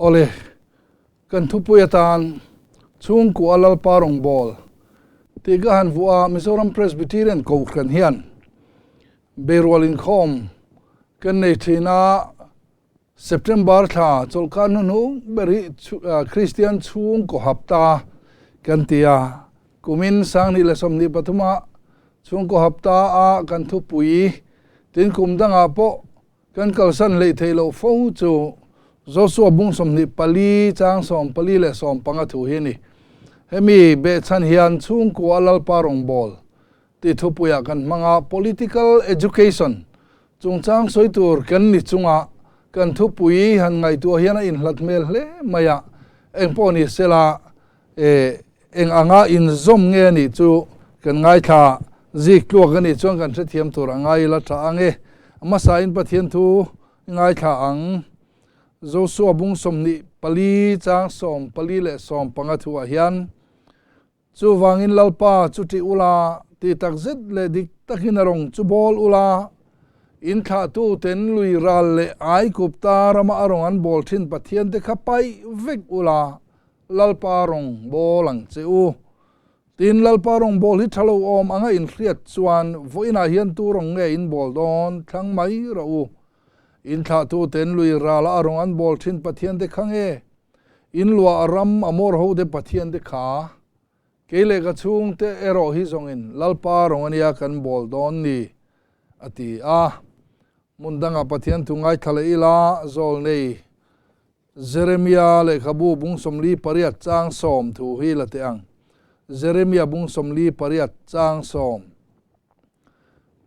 Awle, kan thupui atan chhungkua Lalpa rawngbâwl tih ka han vuah a, Mizoram Presbyterian Kohhran hian beirual inkhawm kan nei thin a, September thla chawlhkar hnuhnung ber hi Kristian chhungkaw hapta kan ti a, kumin 2023 ah chhungkaw hapta a kan thupui tin kum dangah pawh Kan kalsan hleih theih loh fo chu Joshua bung 24 chang 14 leh 15 thu hi a ni. Hemi behchhan hian chhungkua Lalpa rawngbâwl tih thupuiah kan hmang a, political education chungchang sawi tur kan ni chunga kan thupui han ngaihtuah hian a inhlat hmel hle mai a, engpawh ni sela eng anga inzawm nge a nih chu kan ngaithla zik tluak a nih chuan kan hrethiam tur a ngai ila tha ang e. A hmasain Pathian thu i ngaithla ang. Joshua bung 24 chang 14 leh 15 thuah hian, Chuvangin Lalpa chu ṭih ula, ti tak zet leh dik takin a rawng chu bawl ula, in thlahtu ten lui ral leh Aigupta rama a rawng an bawl ṭhin Pathiante kha paih vek ula, Lalpa rawng bawl ang che u. Tin, Lalpa rawng bawl hi tha lo awm anga in hriat chuan vawiinah hian tu rawng nge in bawl dawn thlang mai rawh u. In thlahtu ten lui rala a rawng an bawl thin Pathian te kha nge? In luah a ram a mawr ho te Pathian te kha? Kei leh ka chhungte erawh hi zawngin Lalpa rawng ania kan bawl dawn ni, a ti a. Hmun dangah Pathian thu ngaithla leh ila zawl nei. Jeremia lehkhabu bung 48 chang 10 thu hi la teh ang. Jeremia bung 48 chang 10.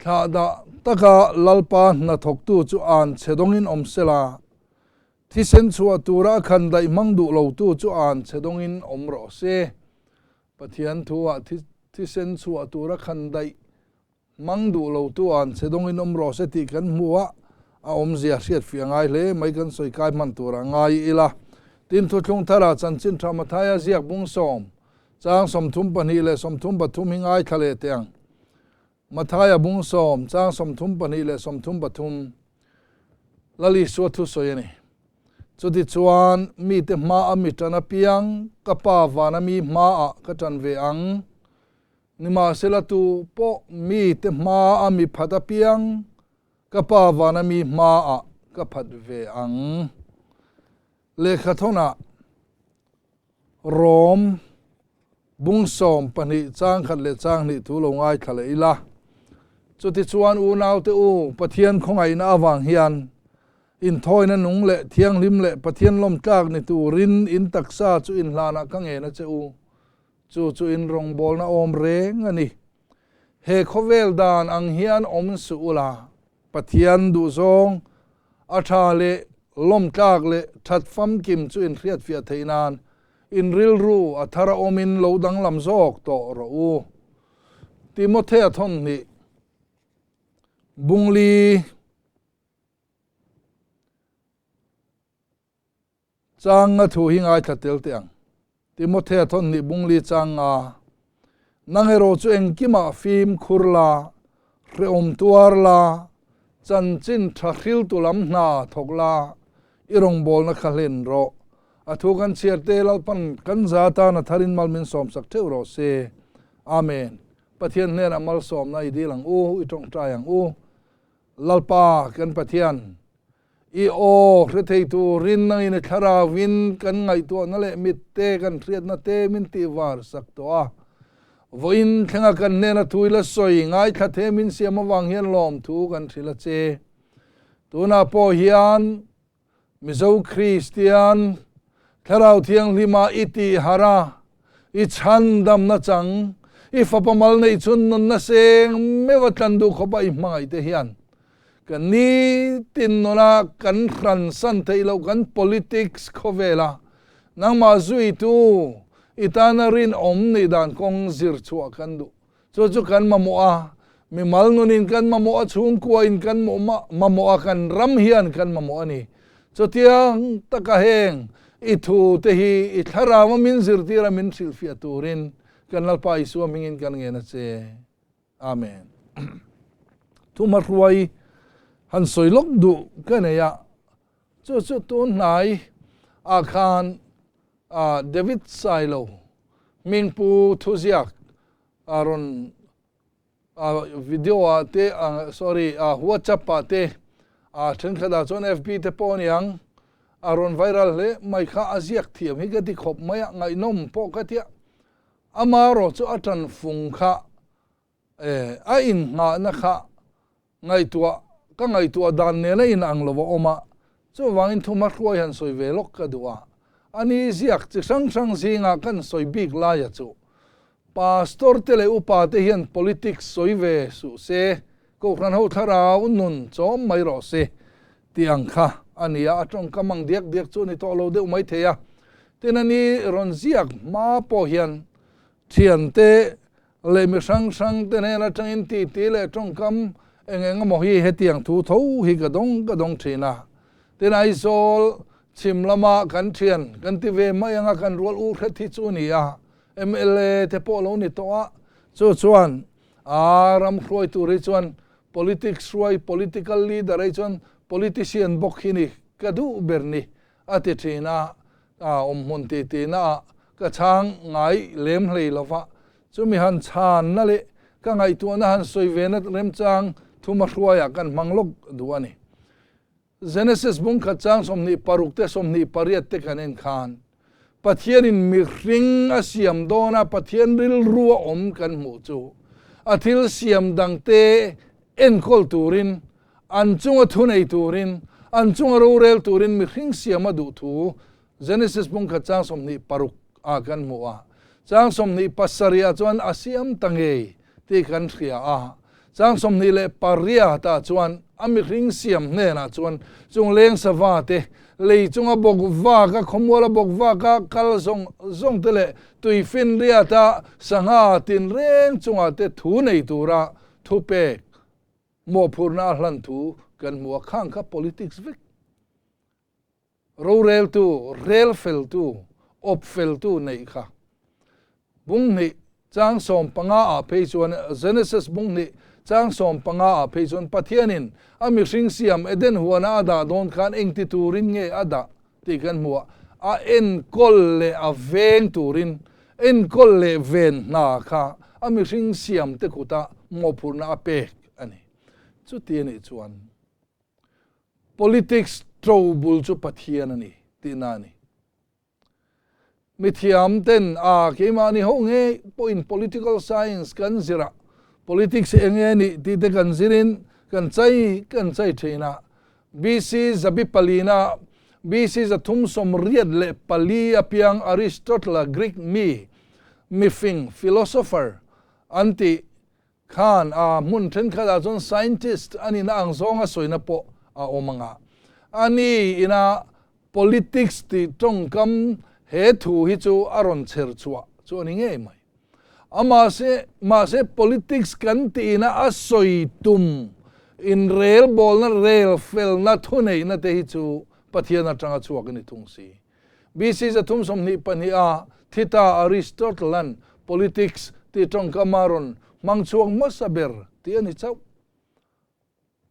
Thlah dah taka Lalpa hnathawktu chu an chhe dawngin awm sela, thisen chhuah tura a khan daih hmang duh lotu chu an chhe dawngin awm rawh se. Pathian thuah thisen chhuah tura khan daih Mang duh lo tu an che dawngin awm rawh se tih kan hmu a, a awmzia hriat fiah ngai hle mai kan sawi kai hman tur a ngai ila. Tin, Thuthlung Thara chanchin tha Mathaia ziak bung 10, chang 32 leh 33 hi ngaithla leh teh ang. Mathaia bung 10, chang 32 leh 33 Lal Isua thusawi a ni. Chutichuan, mite hmaa mi tan apiang, ka Pa vana mi hmaah ka tan ve ang. Nimahsela tu pawh mite hmaa mi phat apiang ka Pa vana mi hmaah ka phat ve ang. Lehkhathawnah Rom bung 12 chang khat leh chang hnih thu lo ngaithla leh ila. Chutichuan unaute u, Pathian khawngaihna avang hian inthawina nung leh thianghlim leh Pathian lawmtlak ni turin in taksa chu inhlanah ka ngen a che u. Chu chu in rawngbawlna awm reng a ni. He khawvel dan ang hian awm suh ula, Pathian duhzawng a tha leh lawmtlak leh that famkim chu in hriatfiah theih nan in rilru a thar a awmin lo danglam zawk tawh rawh u. Timothea thawnhnih Bungli. Chang nga thu hi ngaithla tel teh ang. Timothea thawnhnih bungli chang nga, Nang erawh chu engkimah fim khur la, hrehawm tuar la, chanchin tha hriltu lam hna thawk la, i rawngbawlna kha hlen rawh. A thu kan chhiar te Lalpan kan za tan a tharin mal min sawmsak theuh rawh se. Amen. Pathian hnenah malsawmna i dil ang u, i tawngtai ang u. Lalpa kan Pathian, I aw hre thei turin nangin i thlarauin kan ngaihtuahna leh mitte kan hriatna te min tihvar sak tawh a. Vawiin thlenga kan hnena thu ila sawi ngaithla the min siam avang hian lawmthu kan hrilh a che. Tunah pawh hian Mizo Kristian Thlarau Thianghlima i tihharh a, i chhandamna chang, i fapa mal neih chhun nunna seng meuh a tlan duh khawpa i hmangaih te hian kan nitin nuna kan hransan theih loh kan politics khawvela nangmah zuitu i tana rinawm nih dan kawng zir chhuah kan duh. Chu chu kan mamawh a, mimal nunin kan mamawh a, chhungkuain kan mamawh a, kan ram hian kan mamawh a ni. Chutiang taka heng i thu te hi i thlarau a min zirtir a min hrilhfiah turin kan Lalpa Isua hmingin kan ngen a che. Amen. Thumahruai han sawi lawk duh ka nei a. Chu chu tun hnai Ah khan David Sailo hmingpu thuziak a rawn video ah te sorry WhatsApp ah te thenkhat ah chuan FB te pawh a niang a rawn viral hle mai kha a ziak thiam hi ka ti khawp mai a ngaihnawm pawh ka tia amaherawh chu a tan fung kha a inngahna kha ngaihtuah ka ngaihtuah dan nen a inang lo a awm a, chuvangin thuma hruai han sawi ve lawk ka duh a, a ni ziak chi hrang hrang zingah kan sawi bik laia chu Pastor te leh upa te hian politics sawi ve suh se, Kohhran ho thlarau nun chawm mai rawh se tih ang kha a ni a, a tawngkam ang diak diak chu a ni tawh lo deuh mai thei a, tin a ni rawn ziak hma pawh hian thiante leh mi hrang hrang te hnen atangin titi leh tawngkam eng eng emaw hi hetiang thu tho hi ka dawng ka dawng thin a. Tin Aizawl chhim lama kan thian kan ti ve mai anga kan rual u hret hi chu a ni a, mla te pawh lo ni tawh a, chu chuan a ram hruai tur hi chuan politics hruai political leader ai chuan politician bawk hi ni ka duh ber ni a ti thin a, awmhmun titi naah ka chhang ngai lem hlei lo va, chumi han chhanna leh ka ngaihtuahna han sawi ve na remchang thuma hruaiah kan hmang lawk duh a ni. Genesis bungkhat chang 26 te 28 te kan en khan Pathianin mihring a siam dawn a, Pathian rilru a awm kan hmuh chu a thil siam dangte enkawl turin, an chunga thunei turin, an chunga rorel turin mihring siam a duh thu Genesis bungkhat chang 26 ah kan hmu a. Chang 27 ah chuan a siam ta ngei tih kan hria a. Chang 28 ah chuan a mihring siam hnenah chuan chung leng sava te, lei chunga bawk vak a, khawmuala bawk vak a, kal zawng zawng te leh tuifinriat a sangha tinreng chungah te thu nei tura Thupek, mawhphurhna a hlan thu kan hmu a, khang kha politics vek. Roreltu, rel feltu, awp feltu neih kha. Bung hnih chang 15 ah phei chuan, Genesis bung hnih chang 15 ah phei chuan Pathianin a mihring siam Eden huana a dah dawn khan engti turin nge a dah tih kan hmu a, a enkawl leh a veng turin enkawl leh ven hna kha a mihring siam te kuta mawhphurhna a pek a ni. Chuti a nih chuan politics ṭobul chu Pathian a ni tihna a ni. Mithiam ten a keimahni ho nge pawhin political science kan zir a, politics hi eng nge nih tih te kan zirin kan chai kan chai thin a. BC zabi palina BC 384 apiang Aristotle-a Greek mi, mifing, philosopher, an tih khan a hmun thenkhatah chuan scientist a nihna ang zawnga sawina pawh a awm ang a. Ani ina politics tih tawngkam he thu hi chu a rawn chher chhuah chu a ni ngei mai. A mahse, mahse politics kan tihna a sawi tum inrelbawlna, relfelna, thuneihna te hi chu Pathian atanga chhuak a ni thung si. BC 322 a thita Aristotle-a'n politics tih tawngkam a rawn hmang chhuak hmasa ber tih a ni chauh.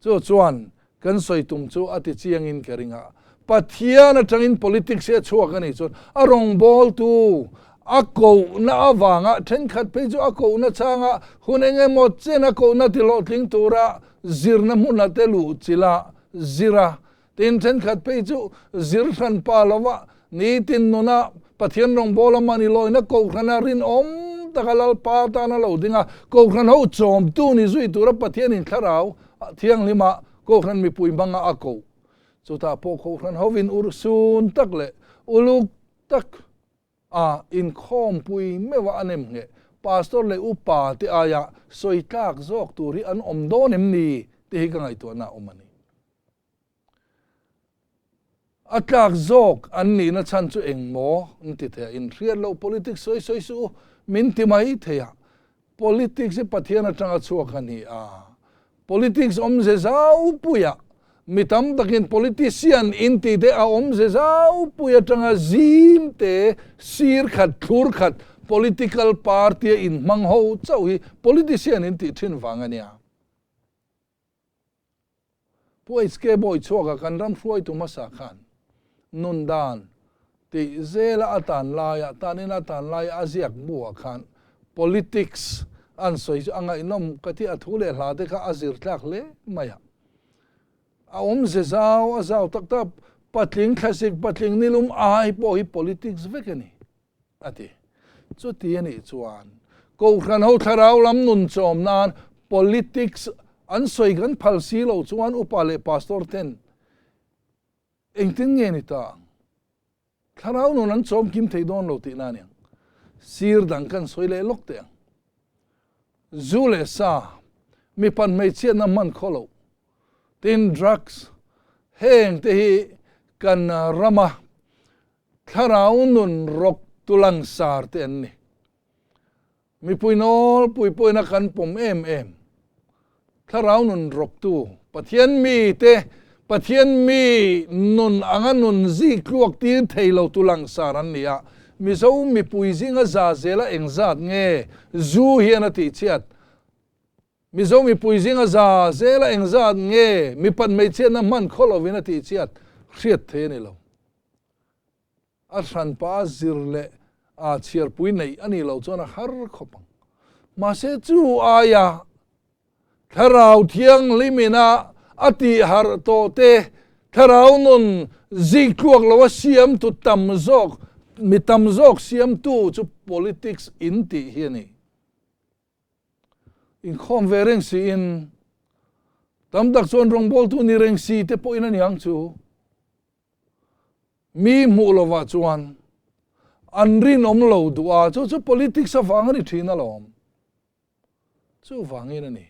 Chu chuan kan sawi tum chu a ti chiangin ka ring a. Pathian atangin politics hi a chhuak a nih chuan a rawngbawltu a kohna avanga thenkhat phei chu a kohna changa hun eng emaw chen a kohna tihlawhtling tura zirna hmuna te luh chilh zir a, tin thenkhat phei chu zir hran pa lova nitin nuna Pathian rawngbawla mahni lawina kohhrana rinawm taka Lalpa tana lo ding a, kohhran ho chawmtu ni zui tura Pathianin thlarau thianghlima kohhran mipui hmanga a koh. Chutah pawh kohhran hovin urhsun tak leh uluk tak a inkhawmpui meuh a a nem ngheh. Pastor leh upa te aia sawi tlak zawk tur hi an awm dawn em ni tih hi ka ngaihtuahna a awm a ni. A tlak zawk an nihna chhan chu eng maw an ti thei a, inhriat loh politics sawi sawi suh u, min ti mai thei a. Politics hi Pathian atanga chhuak a ni a, politics awmze zau puiah mi tam takin politician in tih te a awmze zau pui atanga zim te sir khat thlur khat political party a inhmang ho chauh hi politician in tih thin vang a nia. Pu HK Bawichhuaka kan ram hruaitu hmasa khan nun dan. Tih zela a tan laia, tanina a tan laia a ziak buah khan politics an sawi chu a ngaihnawm ka ti, a thu leh hla te kha a zir tlak hle mai a. A awmze zau, a zau tak tak, patling thlasik, patling nilum ai pawh hi politics vek a ni, a ti. Chuti a nih chuan Kohhran ho thlarau lam nun chawm nan politics an sawi kan phal si loh chuan upa leh pastor ten Engtin nge ni ta ang? Thlarau nun an chawm kim thei dawn lo tihna a ni ang. Sir dang kan sawi leh lawk teh ang. Zu leh sa, mipat hmeichhiatna hman khaw loh, tin drugs, heng te hi kan rama thlarau nun rawk tu langsar te an ni. Mipui nawlpui pawhin a kan pawm em em. Thlarau nun rawktu, Pathian mite, Pathian mi nun anga nun zik tluak tir thei lo tu langsar an ni a. Mizo mipui zinga za zela engzat nge zu hian a tihchhiat? Mizo mipui zinga za zela engzat nge mipat hmeichhiatna hman khaw lovin a tihchhiat hriat thei a ni lo. A hranpa a zir leh a chhiarpui neih a nih loh chuan a har khawp ang. Mahse chu aia Thlarau Thianghlimin a a tihharh tawh te, Thlarau nun ziktluak lo a siamtu tam zawk, mi tam zawk siamtu chu politics in tih hi a ni. Inkhawm ve reng siin tam tak chuan rawngbawltu ni reng si te pawhin a ni ang chu. Mi hmuh lovah chuan an rinawm lo duh a, chu chu politics avang a ni thin alawm. Chuvangin a ni,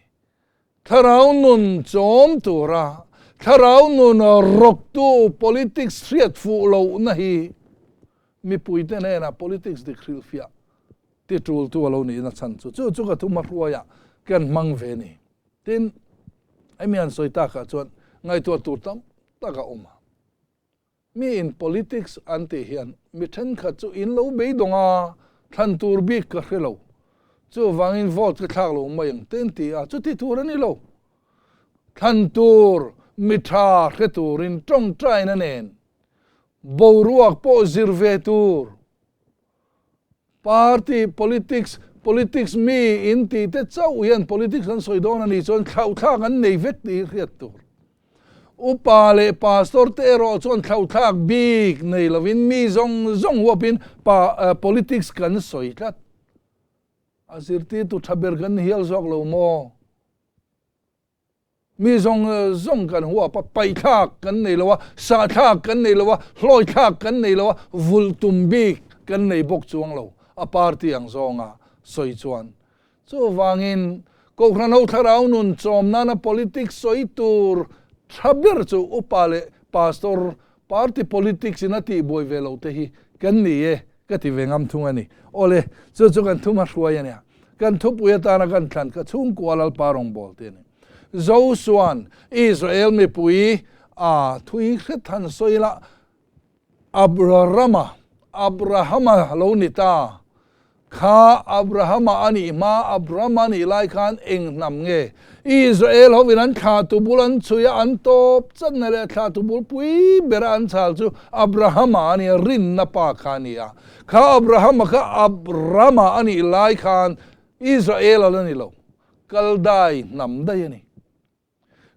thlarau nun chawm tura thlarau nun rawktu politics hriat fuh lohna hi mipuite hnenah politics dik hrilhfiah ti tultu a lo nihna chhan chu chu chu ka thuma hruaiah kan hmang ve ni. Tin, hemi han sawi takah chuan ngaihtuah tur tam tak a awm a. Mi in politics an tih hian mi thenkhat chu in lo beidawng a, thlan tur bik ka hre lo. Chuvangin vote ka thlak lo mai ang te an ti a, chuti tur a ni lo. Thlan tur mi tha hre turin tawngtaina nen boruak pawh zir ve tur. Party politics, politics mi in tih te chauh hian politics an sawi dawn a nih chuan thlauhthlak an nei vek tih hi hriat tur. Upa leh pastor te erawh chuan thlauhthlak bik nei lovin mi zawng zawng huapin pa politics kan sawi tlat. A zirtirtu tha ber kan ni hial zawk lo maw? Mi zawng zawng kan huap a, paihthlak kan nei lo a, sahthlak kan nei lo a, hlawithlak kan nei lo a, vulh tum bik kan nei bawk chuang lo, a party ang zawnga sawi chuan. Chuvangin, Kohhran ho thlarau nun chawm nana politics sawi tur tha ber chu upa leh pastor party politics in a tihbuai ve lo te hi kan ni e ka ti ve ngam thung a ni. Awle, chu chu kan thuma hruai a nia. Kan thupui atana kan thlan kha chhungkua Lalpa rawngbâwl te a ni. Josua'n Israel mipui a thui hret han sawi la, Abrahama, Abrahama lo ni ta. Kha Abrahama a nih hma, Abrahama a nih lai khan eng hnam nge? Israel hovin an thla tubul an chhui a, an tawp chatna leh thla tubul pui bera an chhal chu Abrahama a ni a, rinna pa kha a ni a. Kha Abrahama kha Abrama a nih lai khan Israel a la ni lo, Kaldai hnam daih a ni.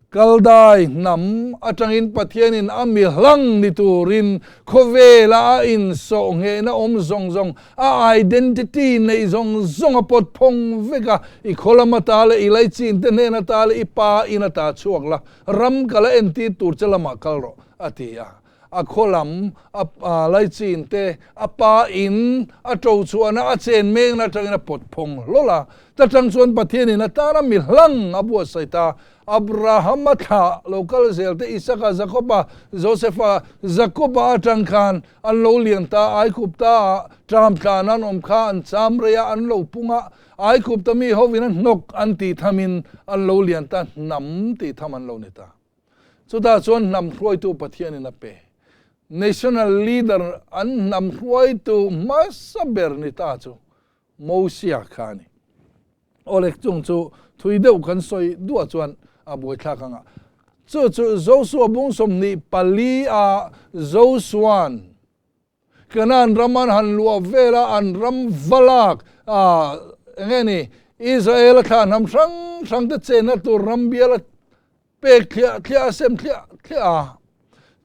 Kaldai hnam atangin Pathianin a mi hlang ni turin khawvela a insawh nghehna awm zawng zawng, a identity neih zawng zawng a pawt phawng vek a, i khaw lam ata leh i laichin te hnen ata leh i pa in ata chhuak la, ram kal a entir tur che lamah kal rawh, a ti a. A khaw lam, a laichin te, a pa in a to chhuahna a chen mekna atangin a pawt phawng hlawl a. Ta tang chuan Pathianin a tana mi hlang a buatsaih ta. Abrahama thlah lo kal zel te, Isaka, Jakoba, Josefa, Jakoba atang khan an lo lian ta, Aikupta ah ṭam tlan an awm kha an cham rei a, an lo pung a, Aikupta mi hovin a hnawk an tih thamin an lo lian ta, hnam tih tham an lo ni ta. Chutah chuan hnam hruaitu Pathianin a pe. National leader an hnam hruaitu hmasa ber ni ta chu Mosia kha a ni. Awlek chung chu thui deuh kan sawi duah chuan a buaithlak ang a. Chu chu Josua bung 24 a Josua'n. Kanaan ram an han luah vel a, an ram va lak a, eng nge ni, Israel a thlah hnam hrang hrang te chenna tur ram bial a pek thliah thliah a, sem thliah thliah a.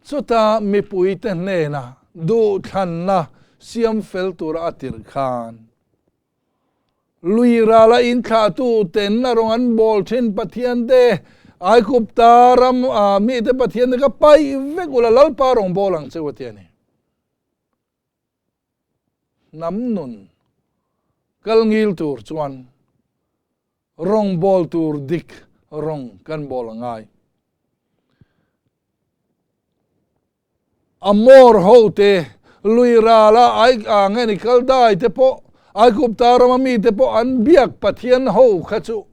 Chuta mipuite hnena duhthlanna siam fel tura a tirh khan Lui rala inthlahtu ten a rawn an bawl thin Pathian te, Aigupta ram ah mite Pathian te kha paih vek ula Lalpa rawn bawl ang che u a ti a ni. Hnam nun kal ngil tur chuan rawngbâwl tur dik rawng kan bawl a ngai. Amor hote, lui rala ai a nge ni Kaldai te pawh, Aigupta rama mite pawh an biak Pathian ho kha chu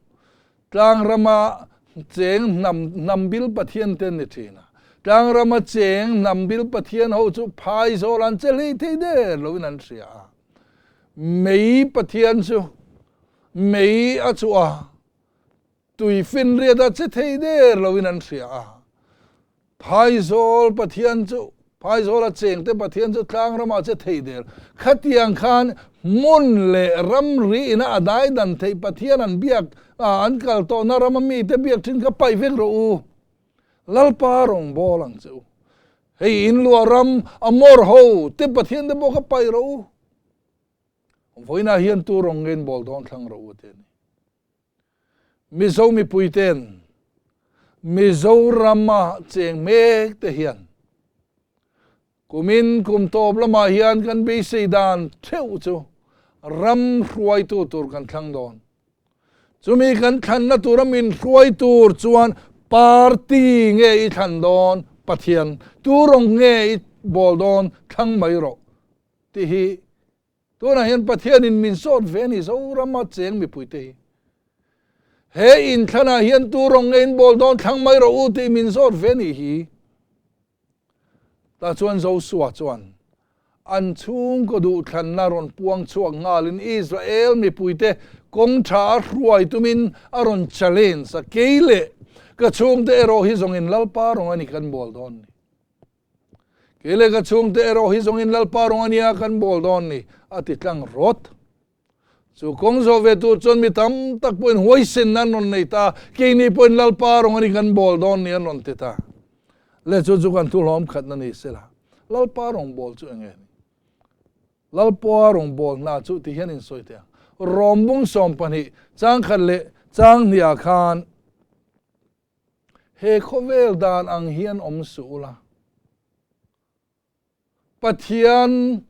tlang rama cheng hnam hnam bil Pathian te an ni thin a. Tlang rama cheng hnam bil Pathian ho chu phai zawl an che hlei thei der loin an hria a. Mei Pathian chu mei a chhuah a. Tui finriat a che thei der loin an hria a. Phaizawl Pathian chu, Phaizawl a chengte Pathian chu tlang ramah che thei der. Khatiang khan hmun leh ramri ina a dai dan theih Pathian an biak a, an kal tawhna rama mite biak thin kha paih vek rawh u. Lalpa rawngbâwl ang che u. Hei in luah ram Amor ho te Pathian te pawh kha paih rawh u. Vawiinah hian tu rawng nge in bawl dawn thlang rawh u a ti a ni. Mizo mipuite'n Mizorama cheng mek te hian kumin kum tawp lamah hian kan beisei dan theuh chu ram hruaitu tur kan thlang dawn. Chumi kan thlanna tura min hruai tur chuan party nge i thlan dawn, Pathian tu rawng nge i bawl dawn thlang mai rawh tih hi Tunah hian Pathianin min sawt ve a ni, Zorama cheng mipuite hi. He inthlanah hian tu rawng nge in bawl dawn thlang mai rawh u tih min zawt ve ni hi. Tah chuan Josua chuan an chhungkaw duhthlanna rawn puang chhuak nghalin Israel mipuite kawng tha a hruai tumin a rawn challenge a, kei leh ka chhungte erawh hi zawngin Lalpa rawng a ni kan bawl dawn ni. Kei leh ka chhungte erawh hi zawngin Lalpa rawng a nia kan bawl dawn ni, a ti tlang rawt. Chu kawng zawh ve tur chuan mi tam tak pawhin huaisenna an rawn nei ta, keini pawhin Lalpa rawng a ni kan bawl dawn ni an rawn ti ta. Le chu chu kan thuhlawm khatna ni sela, Lalpa rawng bawl chu eng nge ni? Lalpa rawng bawl hna chu ti hian insawi teh ang. Rawm bung 12, chang khat leh chang hniah khan, He khawvel dan ang hian awm suh ula. Pathian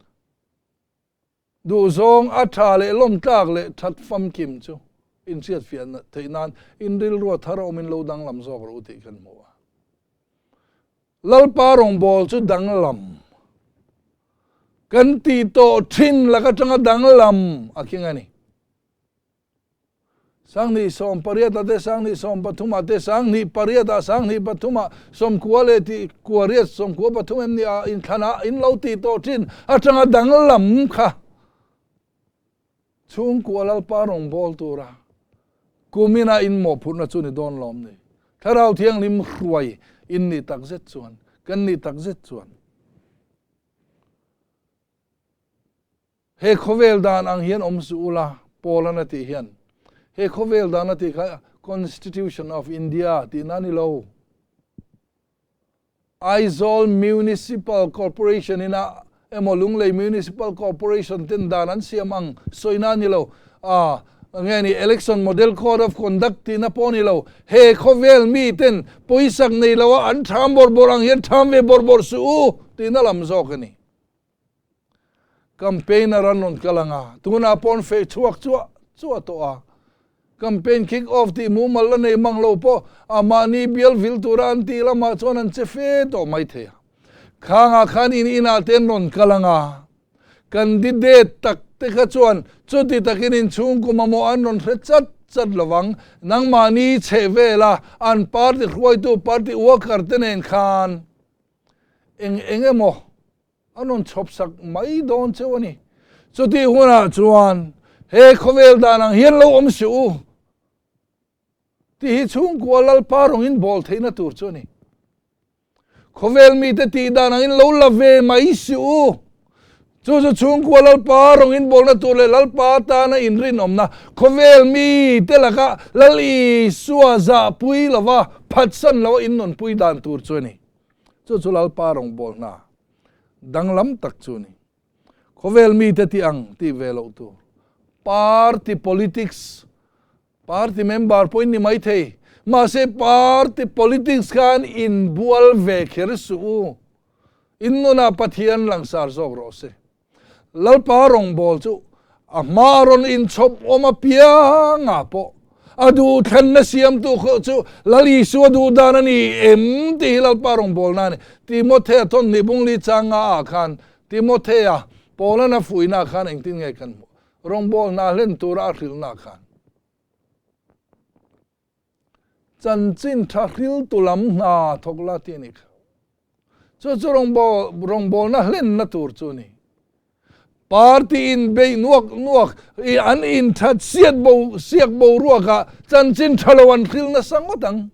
duhzawng a tha leh lawmtlak leh that famkim chu inhriatfiah theih nan in rilru a thar a awmin lo danglam zawk rawh u tih kan hmu a. Lalpa rawngbâwl chu danglam kan tih tawh thin lak atanga danglam a khing a ni. Sanghnih 18 ah te, sanghnih 13 ah te, sanghnih pariat ah, sanghnih pathum ah, sawmkua leh tih kua riat sawmkua pathum em ni ah inthlan ah in lo tih tawh thin atanga danglam kha chhungkua Lalpa rawngbâwl tura kumina in mawhphurhna chu ni dawn lawm ni. Thlarau Thianghlim hruai in nih takzet chuan, kan nih takzet chuan. He khawvel dan ang hian awm suh ula, Paul-an a tih hian he khawvel dan a tih kha Constitution of India tihna a ni lo. Aizawl Municipal Corporation in a emaw Lunglei Municipal Corporation ten dan an siam ang sawina a ni lo. A nge ni Election Model Code of Conduct tihna pawh a ni lo. He khawvel mi ten pawisak nei lo a an tham bawrh bawrh ang hian tham ve bawrh bawrh suh u tihna lam zawk a ni. Campaigner an rawn kal ang a, tunah pawh an feh chhuak chuah chuah tawh a. Campaign kick off tih mumal la nei mang lo pawh a mahni bial vil tura an tih lamah chuan an che fe tawh mai thei a. Khangah khan in inah te an rawn kal ang a, candidate tak te kha chuan chuti takin inchhungkaw mamawh an rawn hre chat chat lo vang. Nangmahni chheh vela an party hruaitu party worker te nen khan eng eng emaw an rawn chhawp sak mai dawn cheu a ni. Chutih hunah chuan he khawvel dan ang hian lo awm suh u tih hi chhungkua Lalpa rawngin bawl theihna tur chu a ni. Khawvel mite tih dan angin lo la ve mai suh u. Chu chu chhungkua Lalpa rawng inbawlna tur leh Lalpa tana inrinawmna khawvel mite laka Lal Isua zahpui lova phatsan loa innunpui dan tur chu a ni. Chu chu Lalpa rawngbawlna danglam tak chu a ni. Khawvel mite tih ang tih ve loh tur. Party politics, party member pawhin ni maithei, mahse party politics khan inbual ve kher suh u. In nunah Pathian langsar zawk rawh se. Lalpa rawngbâwl chu a hma rawn inchhawp awm apiangah pawh a duhthlanna siamtu khaw chu Lal Isua duh dan a ni em tih hi Lalpa rawngbâwlna a ni. Timothea thawmhnih bungli changa ah khan Timothea Paula'n a fuihna khan engtin nge kan hmuh? Rawngbâwlna hlen tura a hrilhna khan. Chanchin tha hriltu lam hna thawk la tih a nih kha. Chu chu rawngbawlna hlenna tur chu a ni. Party inbeih nuak nuak i an inthat siat bo siak boruakah chanchin tha lo an hril nasa ngawt ang.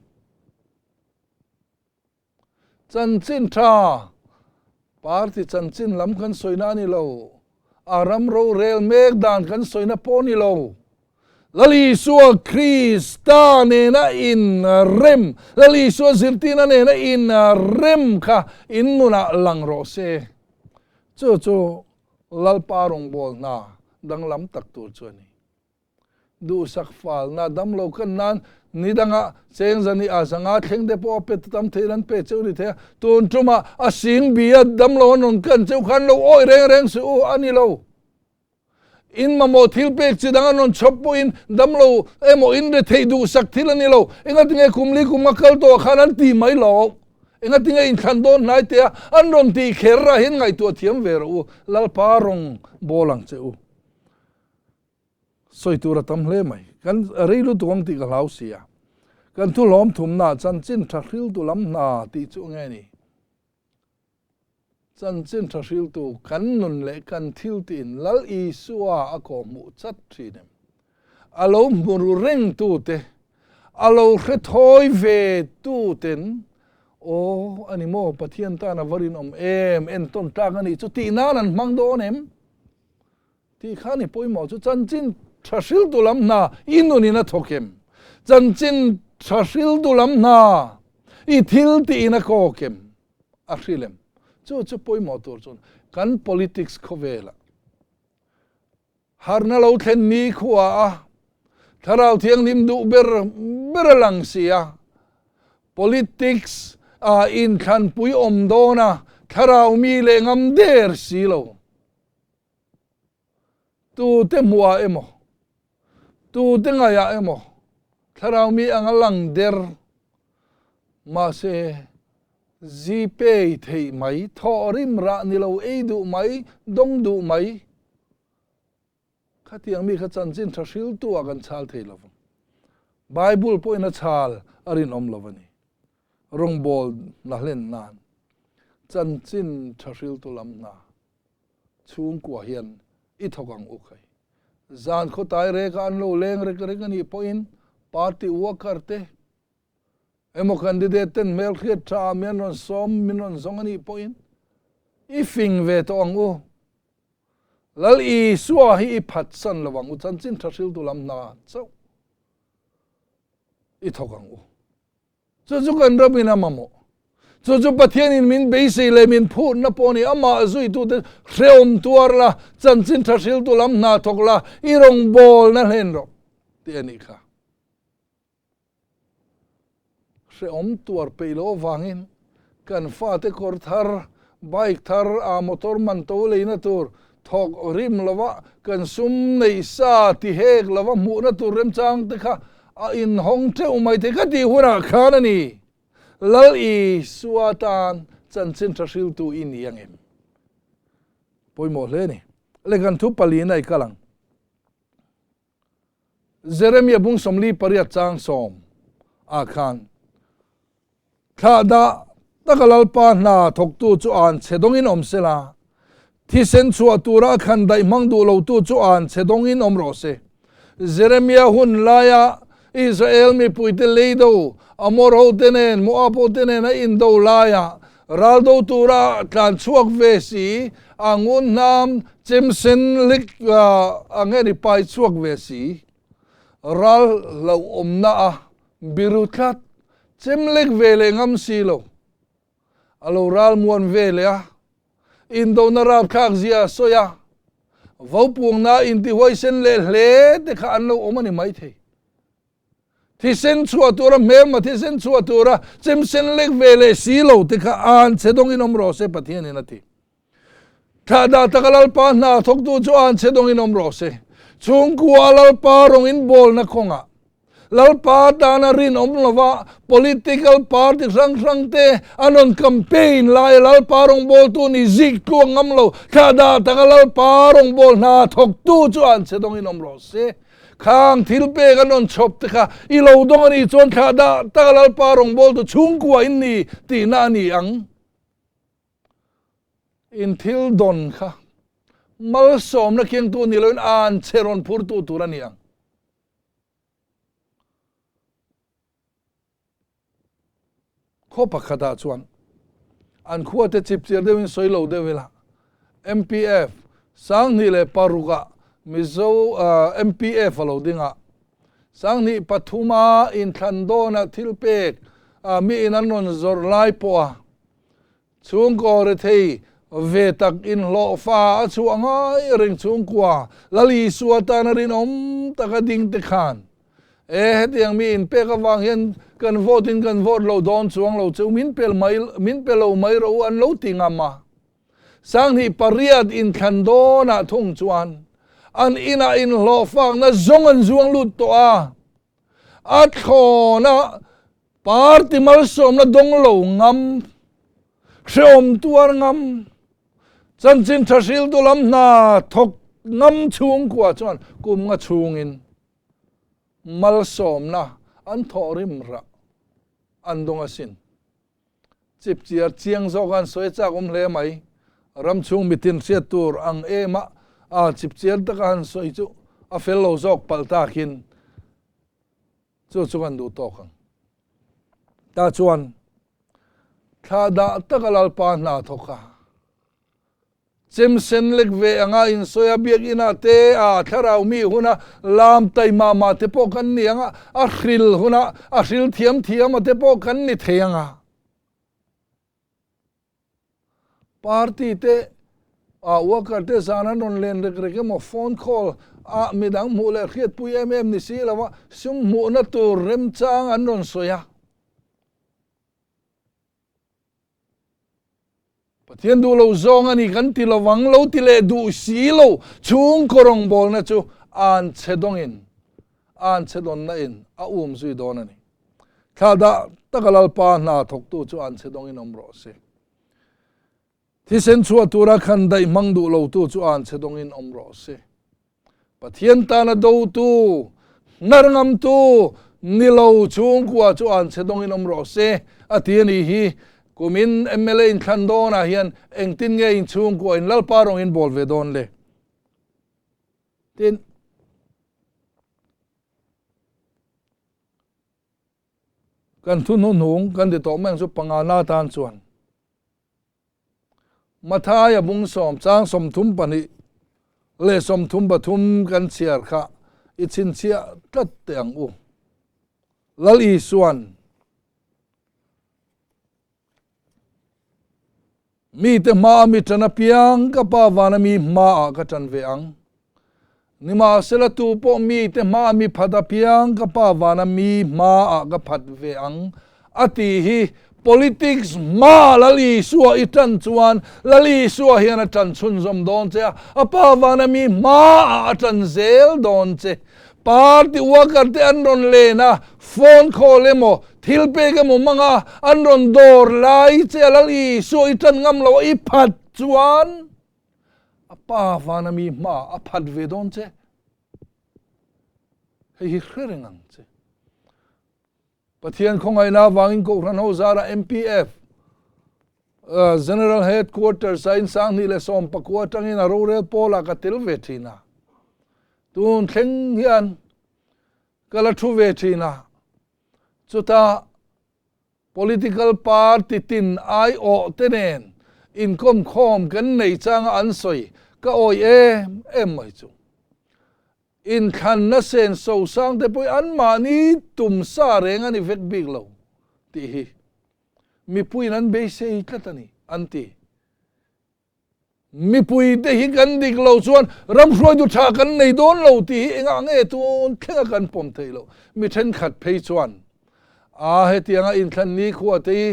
Chanchin tha, Party chanchin lam kan sawina a ni lo, a ram rorel mek dan kan sawina pawh a ni lo. Lal Isua Krista nena inrem, Lal Isua zirtirna nena inrem kha in nunah lang rawh se. Chu chu Lalpa rawngbâwl hna danglam tak tur chu a ni. Duhsak falna damlo kan nan ni danga cheng zani a zanga thleng te pawh a pe tam thei an pe cheu ni thei a, tun tumah a sing bi a damlo an rawn kan cheu khan lo awih reng reng suh u a ni lo. In mamawh thil pek chi dang an rawn chhawp pawhin damlo emaw in rethei duhsak thil a ni lo. Engatinge kum li kum a kal tawh ah khan an ti mai lo. Engatinge inthlan dawn hnai teh a an rawn tih kher ah hian ngaihtuah thiam ve rawh u, Lalpa rawng bawl ang che u. Sawi tur a tam hle mai. Kan rei lutuk ang tih ka hlau si a. Kan thu hlawm thumna chanchin tha hriltu lam hna tih chu nge ni? Chanchin tha hriltu kan nun leh kan thil tiin Lal Isua a kawhhmuh chat thin em? A lo hmu ru reng tute, a lo hre thawi ve tuten Aw, a ni maw, Pathian tan a va rinawm em, entawn tlak a nih chu tih nan an hmang dawn em? Tih kha ni pawimawh chu chanchin tha hriltu lam hna i nunin a thawk em? Chanchin tha hriltu lam hna i thil tiin a kawk em? A hril em? Chu chu pawimawh tur chuan kan politics khawvelah harna lo thlen ni khua a Thlarau Thianghlim duh ber ber a lang si a, politics ah inthlanpui awm dawn a Thlarau mi leh ngam der si lo. Tute hmuhah emaw, tute ngaihah emaw thlarau mi anga lang der mahse zipei theih mai, thawh rim rah ni lo ei duh mai, dawng duh mai khatiang mi kha chanchin tha hriltu ah kan chhal thei lo vang. Bible pawhin a chhal a rinawm lo a ni. Rawngbâwl na hlen nan chanchin tha hriltu lam hna chhungkua hian i thawk ang u khai. Zan khawtai reka an lo leng rek rek a nih pawhin party worker te emaw candidate ten hmelhriat tha ah min rawn sawm min rawn zawng a nih pawhin i fing ve tawh ang u. Lal Isua hi i phatsan lo ang u chanchin tha hriltu lam hna chauh i thawk ang u. Chu chu kan ramin a mamawh. Chu chu Pathianin min beisei leh min phutna pawh a ni. Amah zuitute hrehawm tuar la, chanchin tha hriltu lam hna thawk la, i rawngbawlna hlen rawh tih a nih kha. Hrehawm tuar peih loh avangin kan fate kawr thar, bike thar, a motor man to leina tur thawk rim lova kan sum neih sa ti hek lova hmuhna tur remchang te kha a inhawng teuh mai thei ka tih hunah khan a ni. Lal Isua tan chanchin tha hriltu i ni ang em? Pawimawh hle a ni. Le kan thu palina i kal ang. Jeremia bung 48 chang 10 ah khan thlah dah taka Lalpa hna thawktu chu an chhe dawngin awm se la, thisen chhuah tura a khan daih hmang duh lotu chu an chhe dawngin awm rawh se. Jeremia hun laia Israel mipuite leido, Amor hote nen, Moab hote nen a indo laia. Ral do tura tlan chhuak ve si, a ngun hnam chem sen lek a nge ni pai chhuak ve si. Ral hlauhawmna a biru tlat, chem lek ve leh ngam si lo. A lo ral muan ve leh a, indona rapthlak zia a sawi a, vaupuangna intihuaisen leh hle te kha an lo awm a ni maithei. Thisen chhuah tura hmelma thisen chhuah tura chemsen lek ve leh si lo te kha an chhe dawngin awm rawh se Pathianin a ti. Thlah dah taka Lalpa hna thawktu chu an chhe dawngin awm rawh se. Chhungkua Lalpa rawng inbawlna kawngah Lalpa tana rinawm lova political party hrang hrang te an rawn campaign laia Lalpa rawngbawltu ni zik tluang ngam lo thlah dah taka Lalpa rawngbawl hna thawktu chu an chhe dawngin awm rawh se. Khang thil pek an rawn chhawp te kha i lo dawng a nih chuan thlah dah taka Lalpa rawngbawltu chhungkua in ni tihna a ni ang. In thil dawn kha malsawmna kengtu ni loin an che rawn phurtu tur a ni ang. Khaw pakhatah chuan an khuate chipchiar deuhin sawi lo deuh ila, MPF 2006-ah Mizo MPF a lo ding a, 2003-a inthlan dawnah thil pek miin an rawn zawrh lai pawha chhungkaw rethei ve tak inhlawhfa a chhuah ngai reng chhungkua Lal Isua tana rinawm taka ding te khan E, hetiang mi inpek avang hian kan vote in kan vote lo dawn chuang lo cheu, min pel mai, min pe lo mai rawh u an lo ti ngam a. 2008 inthlan dawnah thung chuan an inah inhlawhfakna zawng an zuang lut tawh a, a thlawna party malsawmna dawng lo ngam, hrehawm tuar ngam, chanchin tha hriltu lam hna thawk ngam chhungkua chuan kum nga chhungin Malsawmna an thawh rim rah an dawng asin. Chipchiar chiang zawk an sawi chak awm hle mai. Ram chhung mitin hriat tur ang em a a chipchiar taka han sawi chu a fel lo zawk palh takin chu chu kan duh tawk ang. Ta chuan thla dah taka Lalpa hna thawk a. Chem sen lek ve anga insawi a, biakinn te a thlarau mi huna lam taima mah te pawh kan ni ang a, a hril huna a hril thiam thiam a te pawh kan ni thei ang a. Party te a worker te zan an rawn len rek rek emaw phone call a midang hmuh leh hriatpui em em ni si lo a, sum hmuhna tur remchang an rawn sawi a. Pathian duh lo zawng a ni kan ti lovang lo ti leh duh si lo chhungkaw rawngbawlna chu an chhe dawngin an chhe dawnna in a um zui dawn a ni. Thla dah taka Lalpa hna thawktu chu an chhe dawngin awm rawh se. Thisen chhuah tura khan daih hmang duh lotu chu an chhe dawngin awm rawh se. Pathian tana dotu, hnar ngamtu ni lo chhungkua chu an chhe dawngin awm rawh se, a ti a nih hi. Kumin mla inthlan dawnah hian engtin nge in chhungkua in Lalpa rawng in bawl ve dawn le? Tin, kan thu hnuhnung kan ti tawh mai ang chu pangana atan chuan. Mathaia bung sawm chang 32 leh 33 kan chhiar kha i chhinchhiah tlat teh ang u. Lal Isuan mite hmaa mi ṭan apiang ka Pa vana mi hmaah ka ṭan ve ang. Nimahsela tu pawh mite hmaa mi phat apiang ka Pa vana mi hmaah ka phat ve ang a tih hi politics hmaa Lal Isua i ṭan chuan Lal Isua hian a ṭan chhunzawm dawn che a, a Pa vana mi hmaah a ṭan zel dawn che. Party worker te an rawn len a, phone call emaw, thil pek emaw hmang a, an rawn dawr lai che a Lal Isua i ṭan ngam lo a i phat chuan A pa vana mi hma a phat ve dawn che. Hei hi hre reng ang che. Pathian khawngaihna avangin Kohhran ho zara MPF General Headquarters a in 2019 atangin a rorel pawlah ka tel ve thin a. Tun thleng hian ka la thu ve thin a. Chutah. Political party tin aiawh te nen inkawm khawm kan nei changa an sawi ka awi em em mai chu. Inthlanna senso sang te pawh hi anmahni tum sa reng a ni vek bik lo tih hi mipuiin an beisei tlat a ni, an ti. Mipui te hi kan dik lo chuan ram hruaitu tha kan nei dawn lo tih hi engah nge tun thlenga kan pawm theih loh? Mi thenkhat phei chuan a hetianga inthlan nikhua te hi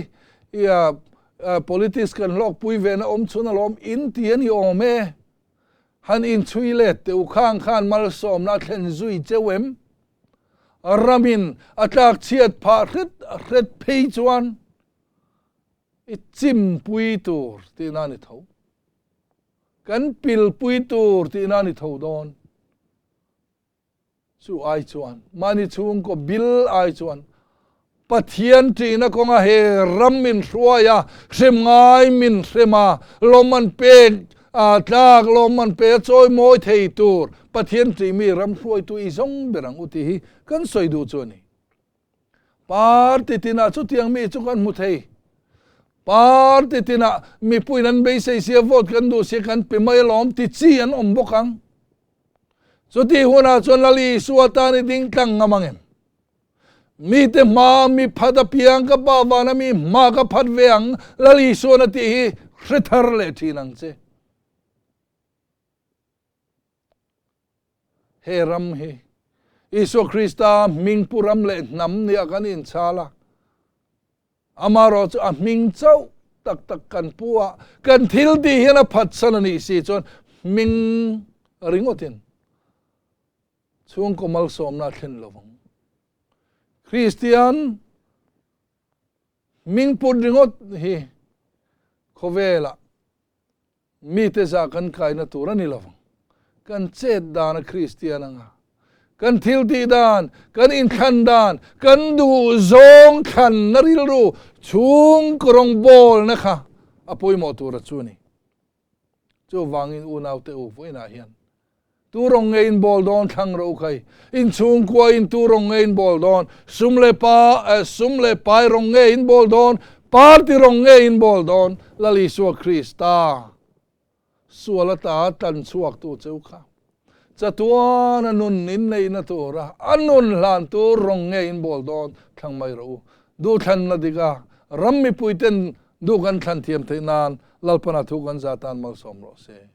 i politics kan hlawkpui ve na awm chhun alawm in ti a ni awm e. Han inchhui let teh u khang khan malsawmna a thlen zui cheu em? Ramin a tlak chhiat phah hret hret phei chuan I chimpui tur tihna a ni tho. Kan pilpui tur tihna a ni tho dawn. Chu ai chuan, mahni chhungkaw bil ai chuan Pathian ṭihna kawnga he ram min hruai a, hrem ngai min hrem a, lawmman pek a tlak, lawmman pe a chawi mawi thei tur Pathian ṭihmi ram hruaitu i zawng ber ang u tih hi kan sawi duh chu a ni. Party tinah chutiang mi chu kan hmu thei. Party tinah mipuiin an beisei sia vote kan duh sia kan pe mai alawm ti chi an awm bawk ang. Chutih hunah chuan Lal Isua tan i ding tlang ngam ang em? Mite hma mi phat apiang ka pa vana mi hma ka phat ve ang Lal Isuan a tih hi hre thar leh thin ang che. He ram hi Isua Krista hming pu ram leh hnam nia kan inchhal a, amaherawh chu a hming chauh tak tak kan pu a, kan thil tih hian a phatsan a nih si chuan hming ringawtin chhungkaw malsawmna a thlen lovang. Kristian hming put ringawt hi khawvelah Mite zah kan kaina tur a ni lo vang. Kan chet dan a Kristian anga, kan thil tih dan, kan inthlan dan, kan duh zawng thlanna rilru chhungkaw rawngbawlna kha a pawimawh tur a chu a ni. Chuvangin unaute u vawiinah hian tu rawng nge in bawl dawn thlang rawh u khai. In chhungkua in tu rawng nge in bawl dawn, sum leh pa sum leh pai rawng nge in bawl dawn, party rawng nge in bawl dawn, Lal Isua Krista sual ata tlan chhuak tu cheu kha chatuan a nun in neihna tura a nun hlan tur rawng nge in bawl dawn thlang mai rawh u. Duhthlanna dik a ram mipui ten duh kan thlan thiam theih nan Lalpana thu kan za tan malsawm rawh se.